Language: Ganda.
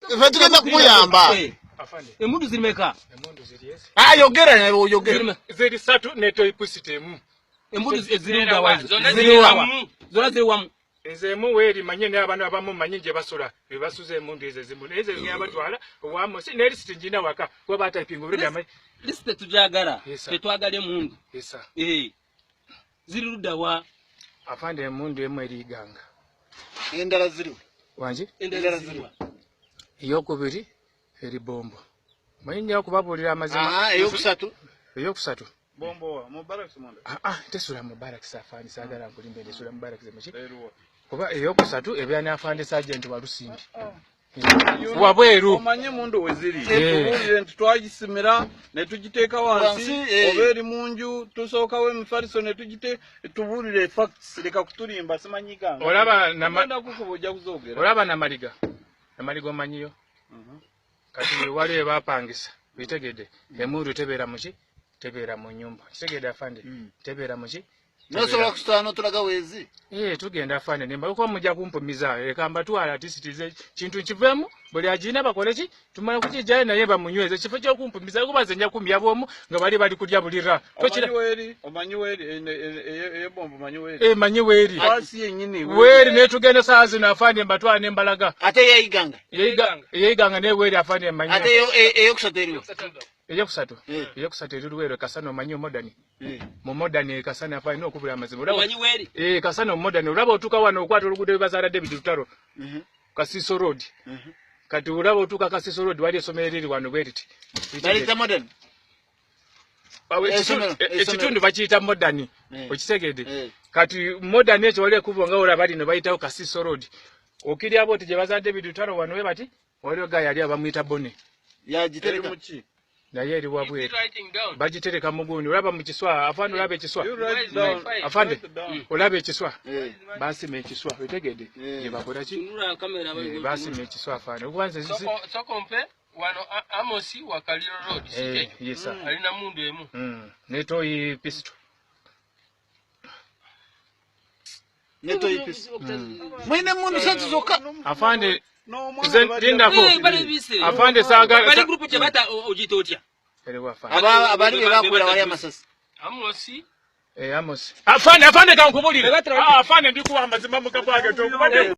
Ffe tugenda kumuyamba. Eh. Emundu ziri meka? Ah, yogera naye oyogera. Ziri satu ne toy pusiti emu. Emundu ziri wamu. Ziri wamu. Zona ziri wamu. Nze emu weeri manye naye abantu abamu manye gye basula be basuza emundu ezo ezimu naye ze abatwala owamosi ne lisiti njina waka kuba batayipinga obuledi amanyi. Lisiti tetujagala tetwagala emundu. Eh. Ziri ludda wa? Afande emundu emu eri Iganga. Endala ziriwa? Wangi? Endala ziriwa? Eyokubiri eri Bombo. Manyi nja kubabuulira amazima. Eyokusatu? Eyokusatu. Bombo wa mu barracks munda. Ah ah, tesula mu barracks afande saagala nkulimbe ndesula mu barracks muki? Kuba eyokusatu ebeera ne afande sergeant Walusimbi. Wabweru. Omanye mundu weziri. Tubuulire nti twagisimira ne tugiteeka wansi oba eri mu nju tusookawo emifaliso ne tugite tubuulire facts leka kutulimba simanyi gange. Olaba nama kukuba ojja kuzoogera. Olaba Namaliga. Namaliga omanyiyo. Kati waliwo bapangisa bitegedde emundu tebeera muki tebeera mu nyumba kitegedde afande tebeera muki Nosobola kusitula n'otulaga weezi? Eh, tugenda afande nemba kuba mujja kumpumiza leka mbatwala atisitize kintu kiveemu buli agirina bakole ki tumala kukijjayo naye bamunyweze kifo ky'okumpumiza kuba nze nja kumya bwomu nga bali bali kulya bulira. Omanyi weeri ey'ebombo omanyi weeri? Eh, manyi weeri. Wansi yennyini. Weeri naye tugenda saawa zino afande mbatwala ne mbalaga. Ate ey'eiganga? Ey'eiganga naye weeri afande mmanyi. Ate eyokusatu eriwa? Eyokusatu? Eyokusatu eri Luweero Kasana omanyi omodani? Mu modani Kasana afande n'okubula amazima. Omanyi weeri? Eh, Kasana omodani olaba otuuka wano okwata oluguudo lwe bazaala David Lutalo. Kasiso Road. Kati olaba otuuka Kasiso Road wali essomero eriri wano bwe riti. Baliyita modern? Ekitundu bakiyita modern. Okitegedde? Kati modern ekyo wali ekkubo nga olaba lino bayitawo Kasiso Road. Okirya bw'oti gye bazaala David Lutalo wano we bati waliwo guy yali abamuyita Bonne. Yagitereka. Naye eri wabweru. Bagitereka mu gundi olaba mu kiswa afande olaba ekiswa. Afande olaba ekiswa. Basima ekiswa otegedde. Gye bakola ki? Basima ekiswa afande. Okuba nze Soko mpe wano Amosi wa Kaliro Road. Yes sir. Alina mundu emu. Ne toyi pistol. Ne toyi pistol. Mwine mundu satu zokka. Afande lindako. Afande saagala. Bali group kye bata ogiyita otya? Abali be bakuula wali amasasi. Amosi. Eh, Amosi. Afande, afande kankubulire. Afande ndikuwa amazima mukabwage tokubadde.